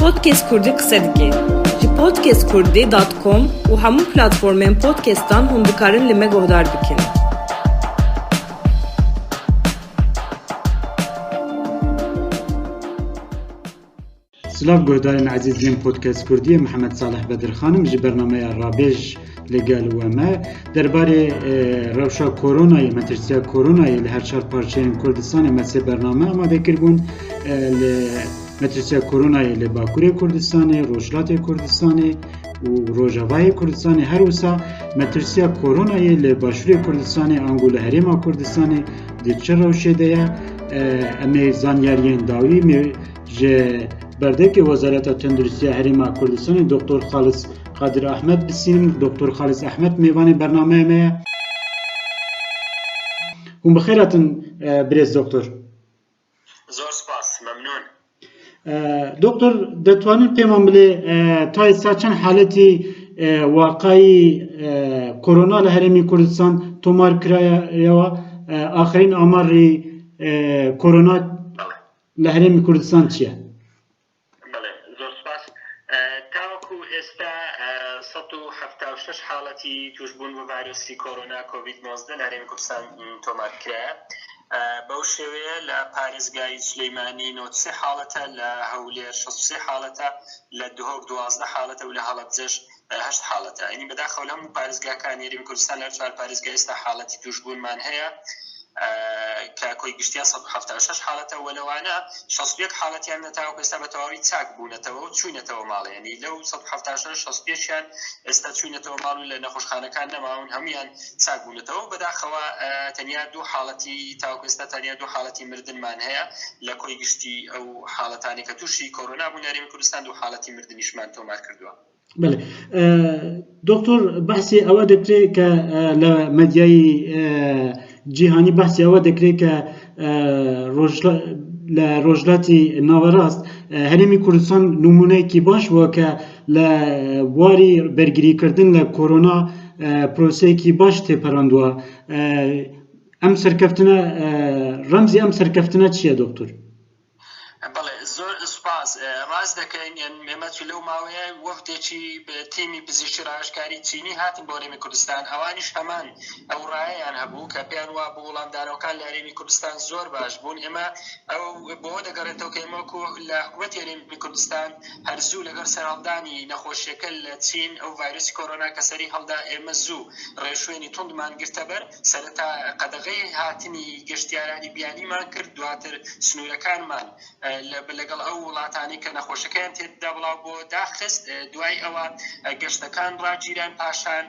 Podcast Kurdî qise dike. Ji podcastkurdî dot com û hemû platformên podcastan hûn dikarin li me guhdar bikin. Silav guhdarên ezîz yên Podcast Kurdiyê Mihemed Salih Bedirxan im ji bernameya Rabêj li gel we me. Derbarê rewşa koronayê, metirsiya koronayê li her çar parçeyên Kurdistanê me sê bername amade kiribûn. Li metirsiya koronayê li Bakurê Kurdistanê, Rojhilatê Kurdistanê û Rojavayê Kurdistanê her wisa metirsiya koronayê li Başûrê Kurdistanê ango li Herêma Kurdistanê di çi rewşê de ye em ê zanyariyên dawî Ji berdevkê Wezareta Tenduristiya Herêma Kurdistanê Doktor Xalis Qadir Ehmed bisînim. Doktor Xalis Ehmed mêvanê bernameya me ye. Hûn bi xêr hatin birêz doktor. Zor spas, memnûn. Doktor detwanin pêman bilê ta êsta çend haletî waqayî korona li Herêmî Kurdistan tomar kirayewa axirîn amarî korona لە هەرێمی کوردستان چییە؟ بەڵێ زۆر سپاس. تاوەکو ئێستا 176 حاڵەتی توشبوون بە ڤایرۆسی کۆرۆنا کۆڤید 19 لە هەرێمی کوردستان تۆمار کرایە. بەو شێوەیە لە پارێزگای سلەیمانی 93 حاڵەتە، لە هەولێر 63 حاڵەتە، لە دهۆک 12 حاڵەتە و لە هەڵەبجەش هەشت حاڵەتە. یانی بەداخەوە لە هەموو پارێزگاکانی هەرێمی کوردستان لە هەر چوار پارێزگا ئێستا حاڵەتی تووشبوونمان هەیە کە کۆی گشتیان 176 حاڵەتە و لەوانە 61 حاڵەتیان تاوەکو ئێستا بە تەواوی چاک بوونەتەوە و چووینەتەوە ماڵ. یانی لەو 176 61یان ئێستا چووینەتەوە ماڵ و لە نەخۆشخانەکان نەماون، هەموویان چاک بوونەتەوە. بەداخەوە تەنیا دوو حاڵەتی تاوەکو ئێستا تەنیا دوو حاڵەتی مردنمان هەیە لە کۆی گشتی ئەو حاڵەتانەی کە تووشی کۆرۆنا بوون لە هەرێمی کوردستان دوو حاڵەتی مردنیشمان تۆمار کردووە. بەڵێ دکتۆر بەحسی ئەوە دەکرێت کە لە مەدیایی جیهانی بەحسی ئەوە دەکرێت کە لە ڕۆژلاتی ناوەڕاست هەرێمی کوردستان نمونەیەکی باش بووە کە لە بواری بەرگریکردن لە کۆرۆنا پرۆسەیەکی باش تێپەڕاندووە ئەم سەرکەفتنە ڕەمزی ئەم سەرکەفتنە چییە دکتۆر؟ بەڵێ زۆر سوپاس. ڕاست دەکەین ئێمە چ لەو ماوەیە وەفدێکی تیمی پزیشکی ڕاوێژکاری چینی هاتن بۆ هەرێمی کوردستان ئەوانیش هەمان ئەو ڕایەیان هەبوو کە پێیان وابوو وڵامدانەوەکان لە هەرێمی کوردستان زۆر باش بوون ئێمە ئەو بۆ دەگەڕێتەوە کە ئێمە وەکو لە حکوومەتی هەرێمی کوردستان هەر زوو لەگەڵ سەرهەڵدانی نەخۆشیەکە لە چین ئەو ڤایرۆسی کۆرۆنا کە سەری هەڵدا ئێمە زوو ڕێوشوێنی توندمان گرتەبەر سەرەتا قەدەغەی هاتنی گەشتیارانی بیانیمان کرد، دواتر سنوورەکانمان لەگەڵ ئەو وڵاتانەی کە نەخۆشەکەیان تێدا بڵاو بۆ داخست، دوای ئەوە گەشتەکان ڕاگیران، پاشان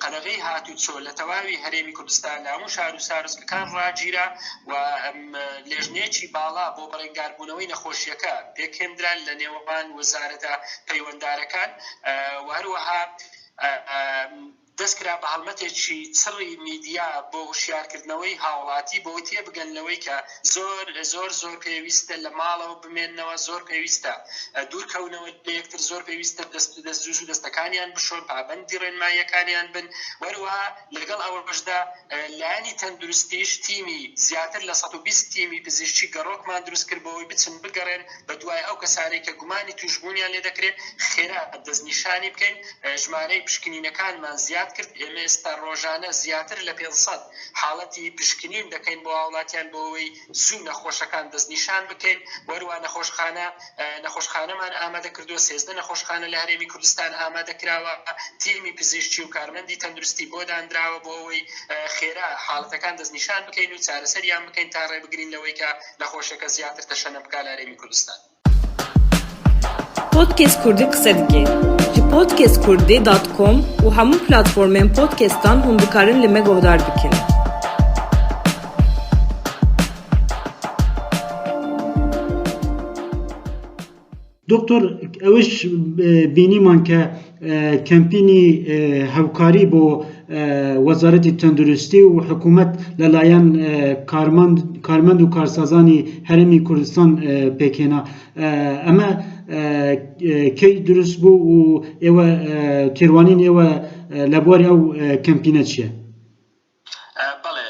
قەدەغەی هاتوچۆ لە تەواوی هەرێمی کوردستان لە هەموو شار و سارۆچکەکان ڕاگیرا و لێژنەیەکی باڵا بۆ بەرەنگاربوونەوەی نەخۆشیەکە پێکهێنرا لە نێوان وەزارەتە پەیوەندارەکان و هەروەها دەستکرا بە هەڵمەتێکی چڕی میدیا بۆ هوشیارکردنەوەی هاوڵاتی بۆی تێبگەن لەوەی کە زۆر زۆر زۆر پێویستە لە ماڵەوە بمێننەوە، زۆر پێویستە دوورکەونەوە لە یەکتر، زۆر پێویستە دەست دەست زوو زوو دەستەکانیان بشۆن، پابەندی ڕێنماییەکانیان بن و هەروەها لەگەڵ ئەوەشدا لایەنی تەندروستیش تیمی زیاتر لە 120 تیمی پزیشکی گەڕۆکمان دروستکرد بۆ ئەوەی بچن بگەڕێن بەدوای ئەو کەسانەی کە گومانی تووشبوونیان لێدەکرێت خێرا دەستنیشانی بکەین، ژمارەی پشکنینەکانمان زیاد کرد، ئێمە ئێستا ڕۆژانە زیاتر لە 500 حاڵەتی پشکنین دەکەین بۆ هاوڵاتیان بۆ ئەوەی زوو نەخۆشەکان دەستنیشان بکەین، وەروە نەخۆشخانە نەخۆشخانەمان ئامادە کردووە، 13 نەخۆشخانە لە هەرێمی کوردستان ئامادە کراوە، تیمی پزیشکی و کارمەندی تەندروستی بۆ دانراوە بۆ ئەوەی خێرا حاڵەتەکان دەستنیشان بکەین و چارەسەریان بکەین تا ڕێبگرین لەوەی کە نەخۆشیەکە زیاتر تەشەنە بکات لە هەرێمی کوردستان. Podcast Kurdî qise dike. Ji podcastkurdî dot com û hemû platformên podcastan hûn dikarin li me guhdar bikin. Doktor ئەوەش بینیمان کە کەمپینی هاوکاری بۆ وەزارەتی تەندروستی و حکوومەت لەلایەن کارمەند و کارسازانی هەرێمی کوردستان پێکهێنا ئەمە کەی دروست بوو و ئێوە تێروانین ئێوە لە بواری ئەو کەمپینە چییە؟ بەڵێ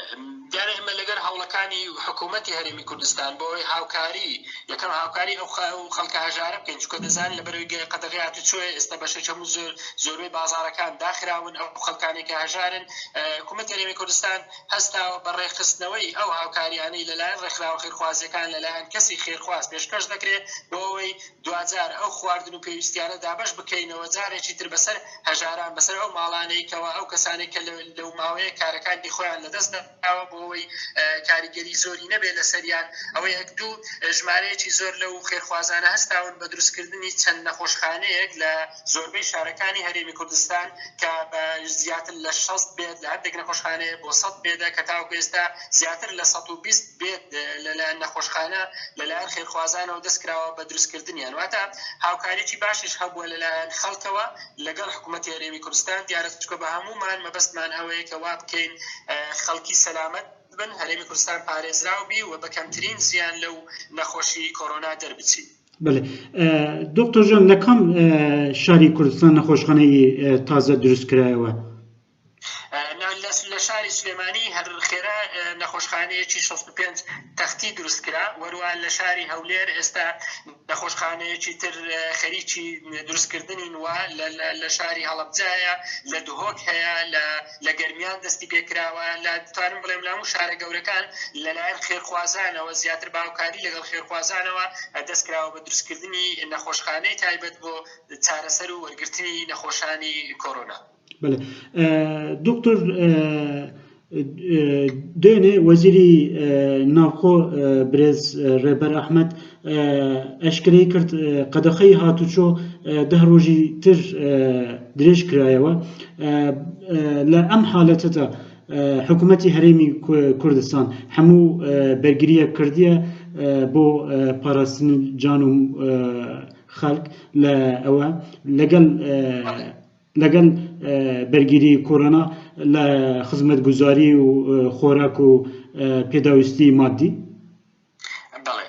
دیارە ئێمە لەگەر هەوڵەکانی حکوومەتی هەرێمی کوردستان بۆ ئەوەی هاوکاری یەکەم هاوکاری ئەو خەڵکە هەژارە بکەین، چونکە دەزانن لەبەرئەوەی قەدەغەی هاتوچۆیە ئێستا بەشێکی هەموو زۆر زۆربەی بازاڕەکان داخراون، ئەو خەڵکانەی کە هەژارن حکوومەتی هەرێمی کوردستان هەستاوە بە ڕێکخستنەوەی ئەو هاوکاریانەی لەلایەن ڕێکخراوە خێرخوازییەکان لەلایەن کەسی خێرخواز پێشکەش دەکرێت بۆ ئەوەی دواجار ئەو خواردن و پێویستیانە دابەش بکەینەوە جارێکی تر بەسەر هەژاران بەسەر ئەو ماڵانەی کەوا ئەو کەسانەی کە لەو ماوەیە کارەکانی خۆیان لەدەست داوە بۆ ئەوەی کاریگەری زۆری نەبێت لەسەریان. ئەوە یەک. دوو، ژمارەیەکی زۆر لەو خێرخوازانە هەستاون بە دروستکردنی چەند نەخۆشخانەیەک لە زۆربەی شارەکانی هەرێمی کوردستان کە بە زیاتر لە 60 bed لە هەندێک نەخۆشخانەیە بۆ 100 bed ە کە تاوەکو ئێستا زیاتر لە 120 bed لەلایەن نەخۆشخانە لەلایەن خێرخوازانەوە دەستکراوە بە دروستکردنیان. واتە هاوکاریی باشیش هەبووە لەلایەن خەڵکەوە لەگەڵ حکوومەتی هەرێمی کوردستان. دیارە چونکە بە هەموومان مەبەستمان ئەوەیە کە وا بکەین خەڵکی سەلامەت بن، هەرێمی کوردستان پارێزراو بی و بە کەمترین زیان لەو نەخۆشی کۆرۆنا دەربچی. بەلێ دکتۆر جان لە کام شاری کوردستان نەخۆشخانەی تازە دروست کرایەوە؟ لە شاری سلێمانی هەر خێرا نەخۆشخانەیەکی 65 تەختی دروست کرا، وەروە لە شاری هەولێر ئێستا نەخۆشخانەیەکی تر خەریکی دروستکردنین و لە شاری هەڵەبجە هەیە، لە دهۆک هەیە، لە گەرمیان دەستی پێکراوە، لە دەتوانم بڵێم لە هەموو شارە گەورەکان لەلایەن خێرخوازانەوە زیاتر بە هاوکاری لەگەڵ خێرخوازانەوە دەستکراوە بە دروستکردنی نەخۆشخانەی تایبەت بۆ چارەسەر و وەرگرتنی نەخۆشانی کۆرۆنا. بەلێ دکتۆر دوێنێ وەزیری ناوخۆ برێز ڕێبەر ئەحمەد ئەشکرەی کرد قەدەخەی هاتوچۆ ده ڕۆژی تر درێژ کرایەوە لە ئەم حالەتەدا حکوومەتی هەرێمی کوردستان هەموو بەرگریە کردیە بۆ پاراستنی جان و خەڵک لە ئەوە لەگەڵ لەگەڵ بەرگیری کۆرۆنا لە خزمەتگوزاری و خۆراک و پێداویستی مادی؟ بەڵێ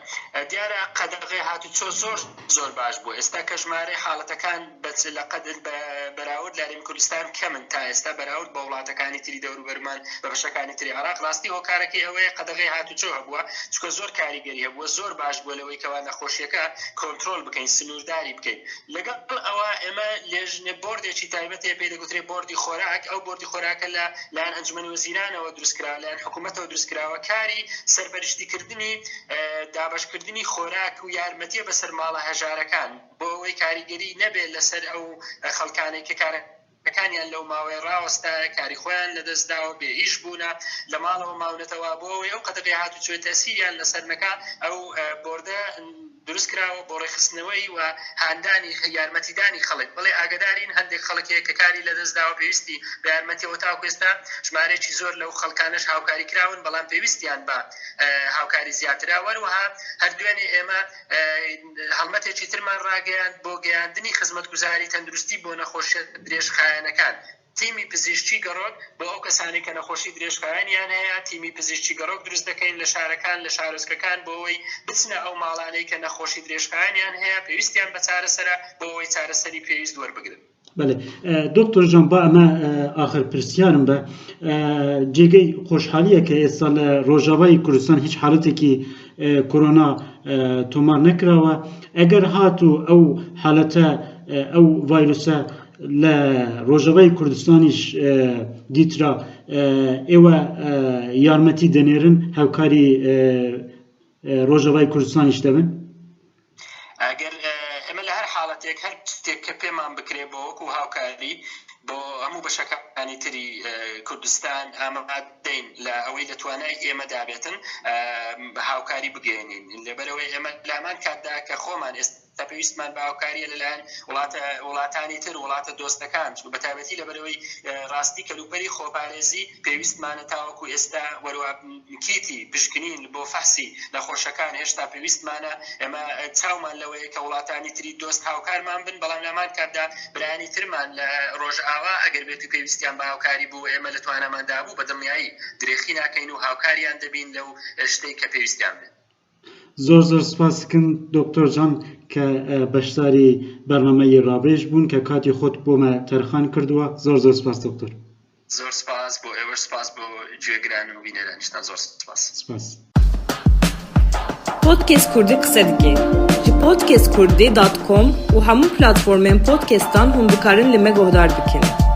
دیارە قەدەغەی هاتوچۆ زۆر زۆر باش بوو ئێستا کە ژمارەی حاڵەتەکان بەچ لە قەدر بە بەراورد لە هەرێمی کوردستان کەمن تا ئێستا بەراورد بە وڵاتەکانی تری دەوروبەرمان بە بەشەکانی تری عێراق ڕاستی هۆکارەکەی ئەوەیە قەدەغەی هاتوچۆ هەبووە چونکە زۆر کاریگەری هەبووە زۆر باش بووە لەوەی کەوا نەخۆشیەکە کۆنترۆل بکەین سنوورداری بکەین لەگەڵ ئەوە ئێمە لێژنە بۆردێکی تایبەت هەیە پێی دەگوترێ بۆردی خۆراک، ئەو بۆردی خۆراکە لە لایەن ئەنجومەنی وەزیرانەوە دروستکراوە، لایەن حکوومەتەوە دروستکراوە، کاری سەرپەرشتیکردنی دابەشکردنی خۆراک و یارمەتییە بەسەر ماڵە هەژارەکان بۆ ئەوەی کاریگەری نەبێت لەسەر ئەو خەڵکانەی کە کارە کانیان لەو ماوەیە ڕاوەستایە، کاری خۆیان لەدەست داوە، بێ ئیش بوونە، لە ماڵەوە ماونەتەوە، بۆ ئەوەی ئەو قەدەغەی هاتوچۆی تەئسیریان لەسەر نەکا، ئەو بۆردە دروست کراوە بۆ ڕێکخستنەوەی و هاندانی یارمەتیدانی خەڵک. بەڵێ ئاگەدارین هەندێک خەڵک هەیە کە کاری لەدەست داوە پێویستی بە یارمەتیەوە تاوەکو ئێستا ژمارەیەکی زۆر لەو خەڵکانەش هاوکاری کراون، بەڵام پێویستیان بە هاوکاری زیاترە. وەروەها هەر دوێنێ ئێمە هەڵمەتێکی ترمان ڕاگەیاند بۆ گەیاندنی خزمەتگوزاری تەندروستی بۆ نەخۆشیە درێژخایەنەکان، تیمی پزیشکی گەڕۆک بۆ ئەو کەسانەی کە نەخۆشی درێژخایەنیان هەیە، تیمی پزیشکی گەڕۆک دروست دەکەین لە شارەکان، لە شارۆچکەکان بۆ ئەوەی بچنە ئەو ماڵانەی کە نەخۆشی درێژخایەنیان هەیە، پێویستیان بە چارەسەرە بۆ ئەوەی چارەسەری پێویست وەربگرن. بەلێ دکتۆر جان با ئەمە ئاخر پرسیارم بە جێگەی خۆشحالیە کە ئێستا لە ڕۆژاوای کوردستان هیچ حالەتێکی کۆرۆنا تۆمار نەکراوە ئەگەر هات و ئەو حالەتە ئەو ڤایرۆسە لە ڕۆژاوای کوردستانیش دیترا ئێوە یارمەتی دەنێرن هاوکاری ڕۆژاوای کوردستانیش دەبن؟ ئەگەر ئێمە لە هەر حاڵەتێک هەر شتێک کە پێمان بکرێ بۆ وەکو هاوکاری بۆ هەموو بەشەکانی تری کوردستان ئامادەین لە ئەوەی لە توانای ئێمەدا بێتن هاوکاری بگەێنین لەبەرەوەی ئێمە لامان کاتدا کە خۆمان ئێستا پێویستمان بە هاوکاریە لەلایەن وڵاتە وڵاتانی تر وڵاتە دۆستەکان بە تایبەتی لەبەرەوەی ڕاستی کەلوپەلی خۆپارێزی پێویستمانە تاوەکو ئێستا وەروا کیتی پشکنین بۆ فەحسی نەخۆشەکان هێشتا پێویستمانە، ئێمە چاومان لەوەیە کە وڵاتانی تری دۆست هاوکارمان بن، بەڵام لەهەمان کاتدا برایانی ترمان لە ڕۆژئاوا ئەگەر بێتو پێویستیان بە هاوکاری بوو ئێمە لە تواناماندا بوو بە دڵنیایی درێخی ناکەین و هاوکاریان دەبین لەو شتەی کە پێویستیان بێت. زۆر زۆر سپاس دکەم دکتۆر جان کە بەشداری بەرنامەی ڕاڤێژ بوون کە کاتی خۆت بۆمە تەرخان کردووە زۆر زۆر سپاس دکتۆر. زۆر سپاس بۆ ئێوەش سپاس بۆ گوێگران و بینەرانیشتان زۆر سپاس. سپاس. Podcast Kurdî qise dike. Ji podcastkurdî dot com û hemû platformên podcastan hûn dikarin li me guhdar bikin.